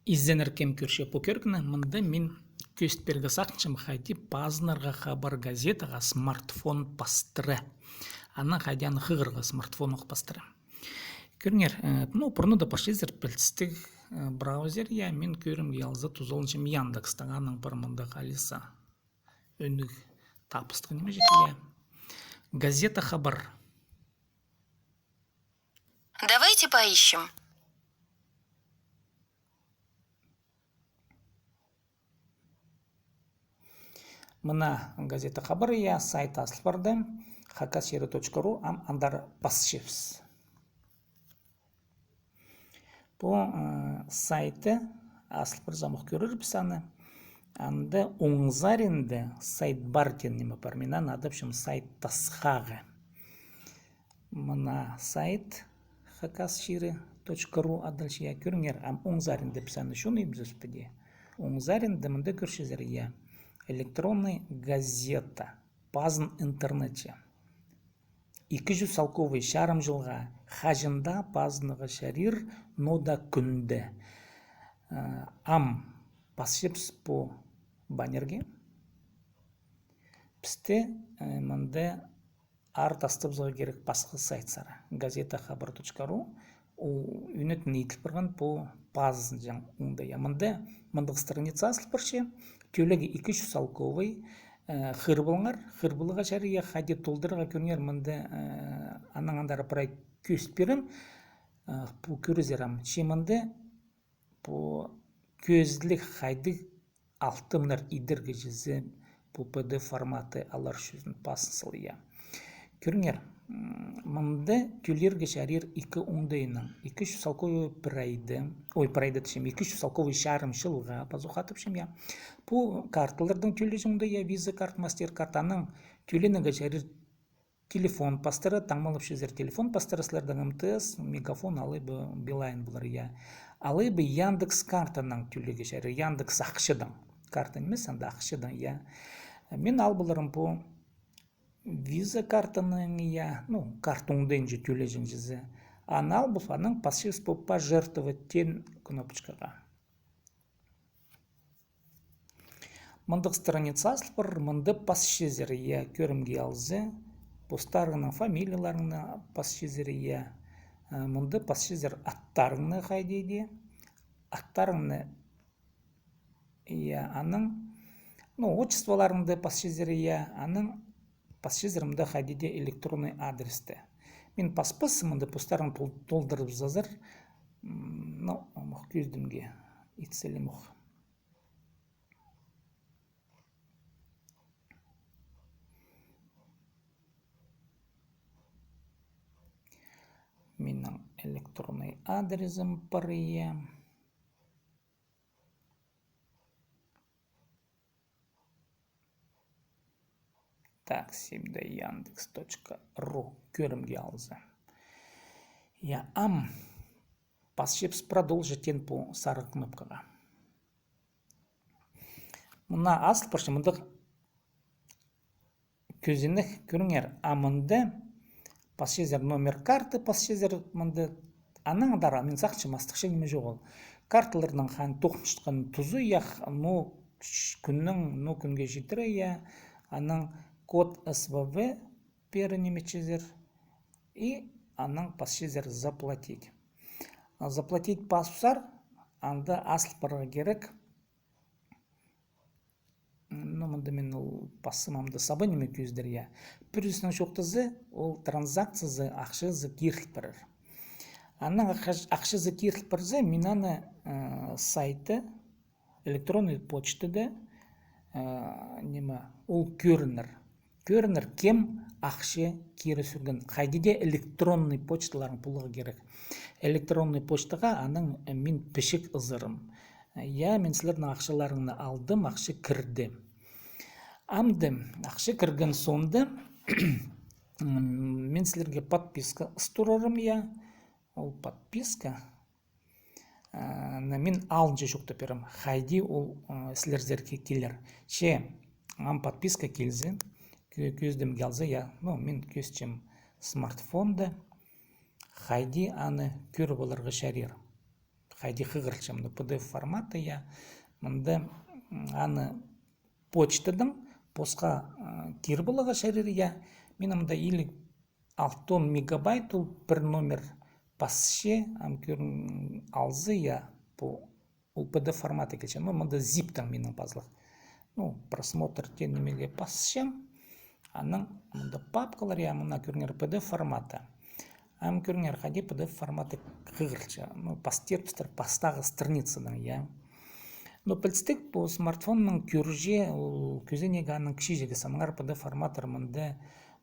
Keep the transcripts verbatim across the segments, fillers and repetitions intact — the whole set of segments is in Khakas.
Изеннер, кем кӧрче пу кӧрігні, мында мин кӧзіт пирерге сағынчам, хайди пазынарға хабар газетаға смартфон пастыра. Анаң хайди аны хығырарға смартфонох пастыра. Кӧріңер, э, ну, пурнада парчазар пілдістіг, э, браузер, я, мин кӧрімге алза тузаланчам Яндекстең, анаң пар мында Алиса. Ӧнік табыстығ ниме чіли, я. Газета хабар. Давайте поищем. Мына газета хабар, я, сайт азыл парды, хакас чирі точка ру, ам андар пасчабыс. Пу, э, сайты азыл парза, ох, кӧрербіс аны. Анда оң саринда сайт бар теен ниме пар. Мин аны адапчам сайт тасхағы. Мына сайт хакас чирі точка ру адалча, я, кӧріңер, ам оң саринда піс аны чоныйбызар піди. Оң саринда мында кӧрчезер, я, электронный газета, пазын интернетче. Ікі чӱс салковай чарым чылға хаҷан даа пазынарға чарир, ноо даа кӱнде. Э, ам пасчабыс пу баннерге. Пісті, э, мында аар тастабызарға кирек пасха сайтсар. Газета хабар точка ру, ол ӱнетін иділ парған пу пазынҷаң оңдайы. Мында мындағ страница азыл парча, тӧлеге ікі чӱс салковай, э, хығыр полыңар, хығыр поларға чарир, я, хайди толдырарға, кӧріңер, мында, э, анаң андар прай кӧзіт пирем, э, пу кӧрізер ам. Че мында пу кӧзідіг хайдағ алтымнар идерге чізе, пу П Д Ф форматы алар чӱзін пазын сал, я. Кӧріңер, м, мында тӧлирге чарир ікі оңдайынаң. Ікі чӱс салковай прайда, ой, прайда тіпчем, ікі чӱс салковай чарым чылға, пазох адапчам, я. Пу карталардаң тӧлеҷең оңдайы, я, Visa карт, MasterCard, анаң тӧленерге чарир телефон пастыра, таңмалапчазар телефон пастыра, сірернің М Т С, Мегафон алай ба Билайн полар, я. Алай ба Яндекс картанаң тӧлирге чарир, Яндекс ахчадаң. Карта нимес, анда ахчадаң, я. Мин ал поларым пу Visa картанаң, я, ну, карта оңдайынҷа тӧлеҷең чізе. Аны ал пол, анаң пасчабыс пу пожертвовать теен кнопочкаға. Мындағ страница азыл пар, мында пасчазар, я, кӧрімге алза, постарыңның фамилияларыңны пасчазар, я, э, мында пасчазар аттарыңны хайди дее, аттарыңны, я, анаң, ну, отчестволарыңны пасчазар, я, анаң пасчазар мында хайди дее электронный адресті. Мин паспас, мында постарың тол-, толдырыбызазар, м, ну, ох, кӧзідімге итселем ох. Минің электронный адресім пар, я. Так, сибде яндекс точка ру кӧрімге алза. Я, ам пасчабыс продолжить теен пу сарығ кнопкаға. Мына азыл парча, мында кӧзенек, кӧріңер, а мында пасчазар номер карты, пасчазар мында, анаң андар, мин сағынчам, астыхча ниме чоғыл. Карталарның хан тоғынчатхан тузы, я, ноо кӱннең ноо кӱнге читіре, я, анаң код С В В пеер ниме итчезер, и анаң пасчазар заплатить. А заплатить пазыбызар, анда азыл парарға кирек. Ну, мында мин ол пассым, ам даа саба ниме кӧзідер, я. Пір сӧснең чоохтаза, ол транзакциязы, ахчазы киріл парар. Анаң ахча-, ахчазы киріл парза, мин аны, э, сайты, электронный почтада, э, ниме, ол кӧрінер. Кӧрінер, кем ахча кире сӱрген. Хайди дее электронный почталарың поларға кирек. Электронный почтаға анаң, э, мин пічік ызырым. Я, мин сірернің ахчаларыңны алдым, ахча кірді. Амды ахча кірген соонда, м, мин сірерге подписка ыстурарым, я. Ол подписка, а, на, мин алынҷа чоохтап пирем, хайди ол, а, сірерге килер. Че, ам подписка килзе, кӧ-, кӧзідімге алза, я, ну, мин кӧзітчем смартфонда, хайди аны кӧр поларға чарир. хайди хығырылча, мында П Д Ф форматы, я. Мында, м, аны почтадаң посха, а, кир поларға чарир, я. Мин мында илиг алтон мегабайт ол пір номер пасча, ам кӧрің алза, я, пу ол П Д Ф форматы килче. Ну, мында зиптаң минің пазылых. Ну, просмотр теен нимеге пасчам. Анаң мында папкалар, я, мына кӧріңер, П Д Ф форматы. Ам кӧріңер, хайди П Д Ф форматы хығырылча. Ну, пастирбыстыр пастағы страницадаң, я. Ну, пілдістіг, пу смартфонның кӧрче, ол кӧзенегі аның кічіҷегі, аннаңар П Д Ф форматтар мында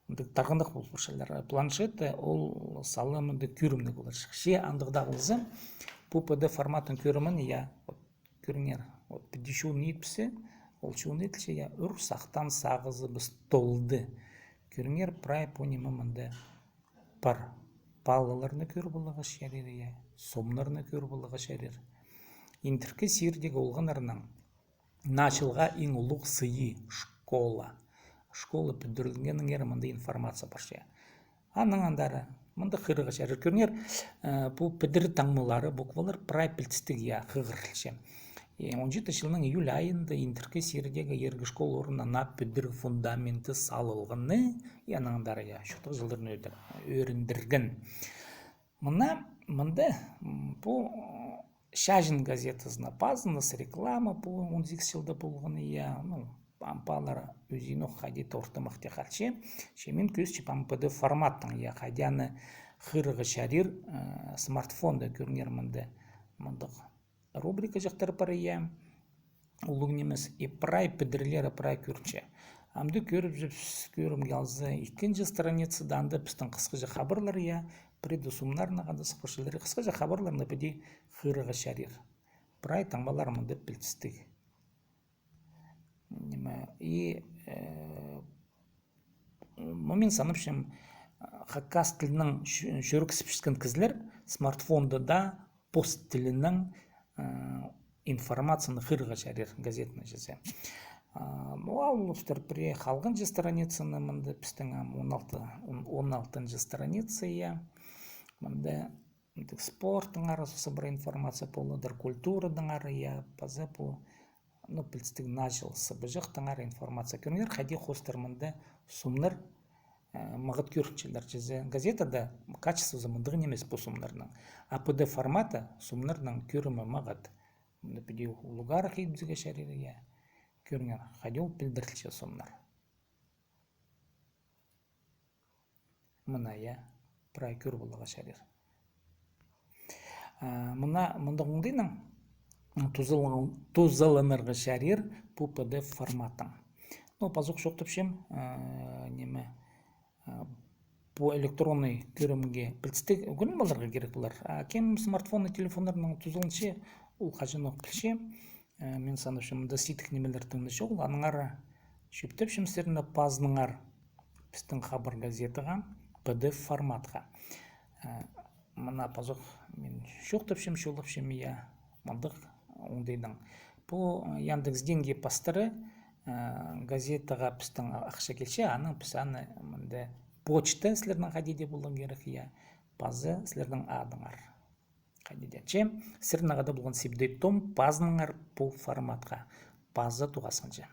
мындағ тарғындығ полып парчалар. Планшетте ол сала мындағ кӧрімніг поларҷых. Че андағ даа полза, пу П Д Ф форматтың кӧрімін, я, вот, кӧріңер, вот, піди чоон итпезе, ол чоон итілче, я, ӱр сахтаан сағызыбыс толды. Кӧріңер, прай пу ниме мында пар. Палаларны кӧр поларға чарир, я, сомнарны кӧр поларға чарир. Индіркі сиирдегі олғаннарның наа чылға иң улуғ сыйы — школа. Школа пӱдірілгеннеңер мында информация парча. Анаң андары мында хығырарға чарир. Кӧріңер, э, пу пӱдірі таңмалары, буквалар прай пілдістіг, я, хығырылча. Э, он читі чылның июль айында Индіркі сиирдегі иргі школа орнына наа пӱдіріг фундаменті салылғаны, я, анаң андары, я, чуртағ чылларны ӧдір-, ӧріндірген. Мына, мында, м, пу, м, «Чаҷын» газетазына пазыныс, реклама пу он сигіс чылда полған, я, ну, ам палалар ӧзінох хайди-да ортымахти халча. Че мин кӧзітчем ам П Д Ф форматтаң, я, хайди аны хығырарға чарир, э, смартфонда. Кӧріңер, мында мындағ рубрикаҷахтар пар, я. Улуғ нимес, и прай пӱдірілері прай кӧрінче. Амды кӧрібізіп, кӧрімге алза, ікінҷі страницада анда пістің хысхаҷа хабарлар, я, пірее сомнарнаң хада сыхпас чыллар. Хысхаҷа хабарларны піди хығырарға чарир. Прай таңмалар мында пілдістіг. Ниме, и, э, Ну, мин санапчам, хакас тілінең чӧ-, чӧріксіпчеткен кізілер смартфонда даа пос тілінең, э, информацияны хығырарға чарир, газетаны чізе. А, ну, алыптар пірее халғанҷы страницаны, мында пістің ам он алты, он, он алтынҷы страница, я. Мында Мындағ спорттаңар сыбыра информация поладыр, культурадаңар, я, паза пу, ну, пілдістіг, наа чыл сыбыҷахтаңар информация. Кӧріңер, хайди хоостыра мында сомнар, э, мағат кӧрінчелер. Чізе газетада качествозы мындағ нимес пу сомнарның. А П Д Ф форматы сомнарның кӧрімі мағат. Мында піди улуғ арах итпізерге чарир, я. Кӧріңер, хайди ол пілдірілче сомнар. Мына, я, прай кӧр поларға чарир. А, мына, мындағ оңдайнаң тузалан-, тузаланарға чарир пу П Д Ф форматнаң. Ну, пазох чоохтапчам, а, ниме, а, пу электронный кӧрімге пілдістіг ӱгреніп аларға кирек полар. А кем смартфонный телефоннарнаң тузаланча, ол хаҷанох пілче. Э, мин санапчам, мында сидік нимелер тың на чоғыл, аннаңар чӧптепчем сірерні пазыныңар пістің «Хабар» газетаға, П Д Ф форматха. Э, мына пазох мин чоохтапчам, чолапчам, я, мындағ оңдайнаң. Пу, э, Яндекс Деньги пастыра, э, газетаға пістің ахча килче, анаң піс аны мында почта сірернің хайди даа поларға кирек, я, паза сірернің адыңар. Хайди даа. Че, сірернің хада полған Сибдей Том, пазыныңар пу форматха. Паза тоғасханҷа.